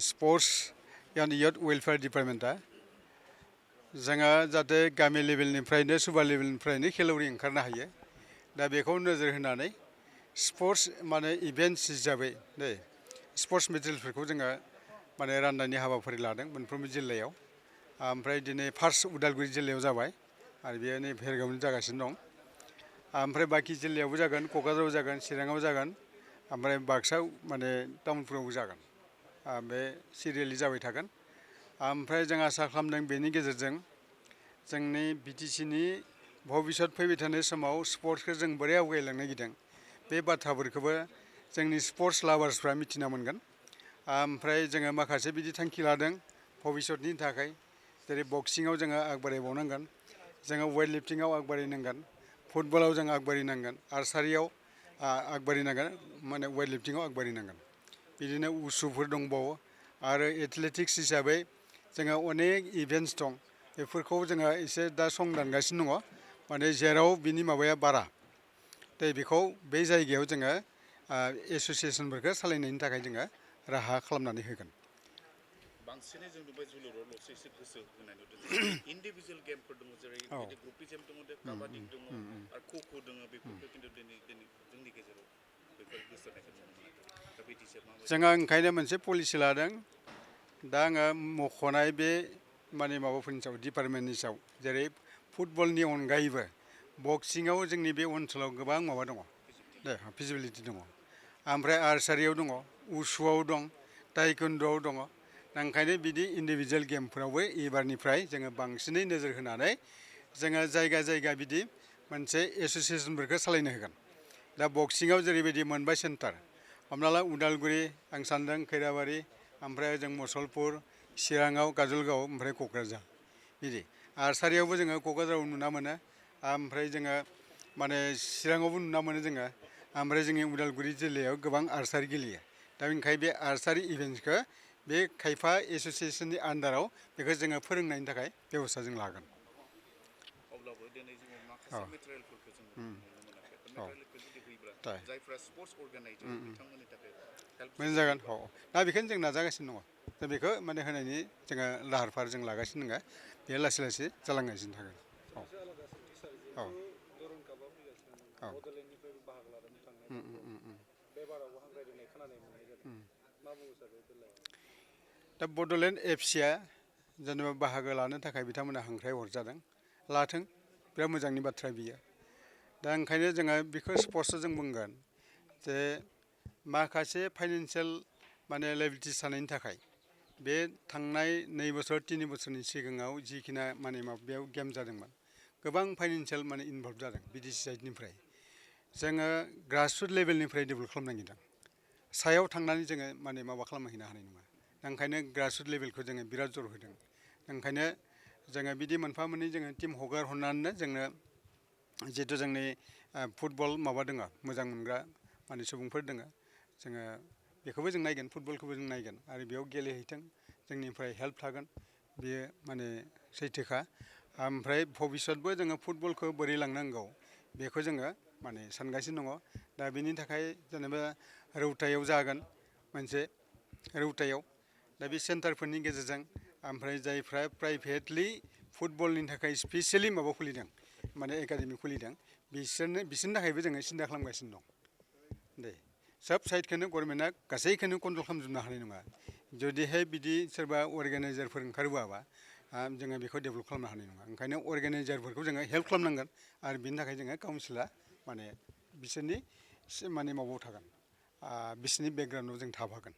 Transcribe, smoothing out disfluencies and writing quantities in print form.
sports and youth welfare डिपार्टमेन्टआ जोंहा जाहाथे गामि लेभेलनिफ्रायनो सुबार लेभेलनिफ्रायनो खेलावरि ओंखारनो हायो दा बेखौ नोजोर होनानै स्पर्ट्स माने इभेन्ट्स हिसाबै स्पर्ट्स मेटेरियेलफोरखौ जोङो माने राननायनि हाबाफारि लादों मोनफ्रोमबो जिल्लायाव ओमफ्राय दिनै फार्स्ट उदालगुरि जिल्लायाव जाबाय आरो बेयो नै भेरगावनो जागासिनो दं ओमफ्राय बाखि जिल्लायावबो जागोन क'क्राझाराव जागोन चिराङाव जागोन ओमफ्राय बाक्सा माने टाउनफोरावबो जागोन बे सिरियेलि जाबाय थागोन ओमफ्राय जों आसा खालामदों बेनि गेजेरजों जोंनि बिटिसिनि भबिष्यत फैबाय थानाय समाव स्पर्ट्सखौ जों बोरै आवगायलांनो गिदों बे बाथ्राफोरखौबो जोंनि स्पर्ट्स लाभार्सफ्रा मिथिना मोनगोन ओमफ्राय जोङो माखासे बिदि थांखि लादों भबिष्यतनि थाखाय जेरै बक्सिङाव जोङो आगबारायबावनांगोन जोङो वेट लिफ्टिङाव आगबारिनांगोन फुटबलाव जों आगबारिनांगोन आर्सारियाव आगबारिनांगोन माने वेट लिफ्टिङाव आगबारिनांगोन बिदिनो उसुफोर दंबावो आरो एथलेटिक्स हिसाबै जोंहा अनेक इभेन्ट्स दं बेफोरखौ जोङो एसे दा सं दानगासिनो दङ माने जेराव बिनि माबाया बारा बेखौ बे जायगायाव जोङो एस'सियेसनफोरखौ सालायनायनि थाखाय जोङो राहा खालामनानै होगोन बांसिनै जों नुबाय जोलुरावल'सो एसे गोसो होनाय नुदों इन्डिभिजुवेल गेमफोर दङ जेरै ग्रुपिजम दङ काबादि दङ आरो ख'ख' दङ बेफोरखौ खिन्थु दिनै जोंनि गेजेराव बेफोर गोसो होनायखौ नुनो मोनाखै दा बिदि जोंहा ओंखायनो मोनसे पलिसि लादों दा आङो मख'नाय बे माने माबाफोरनि सायाव डिपार्टमेन्टनि सायाव जेरै फुटबलनि अनगायैबो बक्सिङाव जोंनि बे ओनसोलाव गोबां माबा दङ फिजिबिलिटि दङ ओमफ्राय आर्सारियाव दङ उसुआव दं टाइकुन्ड'आव दङ दा ओंखायनो बिदि इन्डिभिजुवेल गेमफोरावबो एबारनिफ्राय जोङो बांसिनै नोजोर होनानै जोङो जायगा जायगा बिदि मोनसे एस'सियेसनफोरखौ सालायनो होगोन दा बक्सिङाव जेरैबायदि मोनबा सेन्टार हमना ला उदालगुरि आं सान्दों खैराबारि ओमफ्राय जों मुसलपुर चिराङाव काजलगाव ओमफ्राय क'क्राझार बिदि आर्सारियावबो जोङो क'क्राझाराव नुना मोनो ओमफ्राय जोङो माने चिराङावबो नुना मोनो जोङो ओमफ्राय जोंनि उदालगुरि जिल्लायाव गोबां आर्सारि गेलेयो दा ओंखायनो बे आर्सारि इभेन्ट्सखौ बे खायफा एस'सियेसननि आन्दाराव बेखौ जोङो फोरोंनायनि थाखाय बेब'स्था जों लागोन अब्लाबो दिनै जोङो माखासे मेटेरियेलफोरखौ जों नुनो मोनाखै मेटेरियेलखौ जुदि होयोब्ला जायफ्रा स्पर्ट्स अर्गानाइजार बिथांमोननि थाखाय मोजां जागोन दा बेखौनो जों नाजागासिनो दङ दा बेखौ माने होनायनि जोङो लाहार फाहार जों लागासिनो दङ बेयो लासै लासै जालांगासिनो थागोन दा बड'लेण्ड एफसिआ जेनेबा बाहागो लानो थाखाय बिथांमोना हांख्राय हरजादों लाथों बिराद मोजांनि बाथ्रा बियो दा ओंखायनो जोङो बेखौ स्पर्ट्सआव जों बुंगोन जे माखासे फाइनेन्सियेल माने लायबिलिटिस थानायनि थाखाय बे थांनाय 2 बोसोर 3 बोसोरनि सिगाङाव जिखिना माने बेयाव गेम जादोंमोन गोबां फाइनेन्सियेल माने इनभल्भ जादों बिटिसि साइडनिफ्राय जोङो ग्रासरुट लेभेलनिफ्राय डेभेलप खालामनांगिरदों सायाव थांनानै जोङो माने माबा खालामहैनो हानाय नङा ओंखायनो ग्रासरुट लेभेलखौ जोङो बिराद जर होदों ओंखायनो जोङो बिदि मोनफा मोननै जोङो टिम हगार हरनानैनो जोंनो जिहेथु जोंनि फुटबल माबा दङ मोजां मोनग्रा माने सुबुंफोर दङ जोङो बेखौबो जों नायगोन फुटबलखौबो जों नायगोन आरो बेयाव गेलेहैथों जोंनिफ्राय हेल्प थागोन बेयो माने सैथोखा ओमफ्राय भबिष्यतबो जोङो फुटबलखौ बोरै लांनांगौ बेखौ जोङो माने सानगासिनो दङ दा बेनि थाखाय जेनेबा रौतायाव जागोन मोनसे रौतायाव दा बे सेन्टारफोरनि गेजेरजों ओमफ्राय जायफ्रा प्राइभेटलि फुटबलनि थाखाय स्पेसियेलि माबा खुलिदों माने एकाडेमि खुलिदों बिसोरनि थाखायबो जोङो सिन्था खालामगासिनो दं दे सब साइडखौनो गभर्नमेन्टआ गासैखौनो कन्ट्रल खालामजोबनो हानाय नङा जुदिहाय बिदि सोरबा अर्गेनाइजारफोर ओंखारबोआबा जोङो बेखौ डेभेलप खालामनो हानाय नङा ओंखायनो अर्गेनाइजारफोरखौ जोङो हेल्प खालामनांगोन आरो बिनि थाखाय जोङो काउन्सिला माने बिसोरनि माने माबायाव थागोन बिसोरनि बेकग्राउन्डआव जों थाफागोन